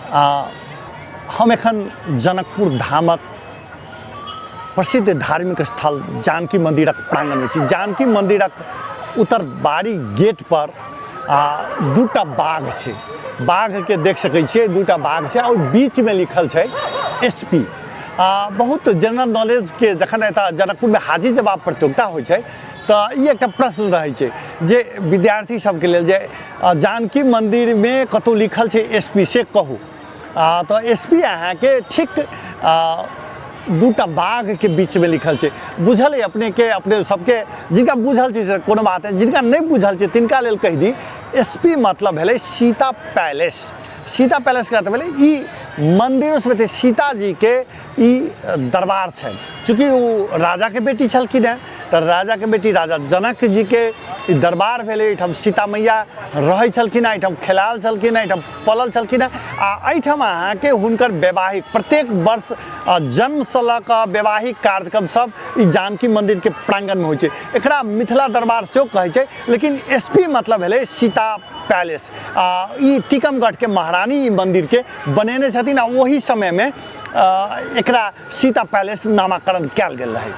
आ हम एखन जनकपुर धामक प्रसिद्ध धार्मिक स्थल जानकी मन्दिरक प्राङ्गणमे छी। जानकी मन्दिरक उत्तरबारी गेटपर आ दूटा बाघ छै। बाघके देख सकै छियै, दूटा बाघ छै आ ओहि बीचमे लिखल छै एस पी। आ बहुत जनरल नॉलेजके जखन एतऽ जनकपुरमे हाजिर जवाब प्रतियोगिता होइ छै तऽ ई एकटा प्रश्न रहै छै जे विद्यार्थी सबके लेल जे जानकी मन्दिरमे कतहु लिखल छै एस पी से कहू। तऽ एस पी अहाँके ठीक दूटा बाघके बीचमे लिखल छै। बुझल अइ अपनेके, अपने सबके जिनका बुझल छै से कोनो बात नहि, जिनका नहि बुझल छै तिनका लेल कहि दी, एस पी मतलब भेलै सीता पैलेस। सीता पैलेसके अर्थ भेलै ई मन्दिरोसँ सीताजीके ई दरबार छनि। चूँकि ओ राजाके बेटी छलखिन हेँ तऽ राजाके बेटी राजा जनक जीके ई दरबार भेलै। एहिठाम सीता मैया रहै छलखिन हेँ, एहिठाम खेलायल छलखिन हेँ, एहिठाम पलल छलखिन हेँ आ एहिठाम अहाँके हुनकर वैवाहिक प्रत्येक वर्ष जन्मसँ लऽ कऽ वैवाहिक कार्यक्रम सब ई जानकी मन्दिरके प्राङ्गणमे होइ छै। एकरा मिथिला दरबार सेहो कहै छै, लेकिन एस पी मतलब भेलै सीता पैलेस। आ ई टीकमगढ़के महारानी ई मन्दिरके बनेने छथिन आ ओहि समयमे एकरा सीता पैलेस नामाकरण कयल गेल रहै।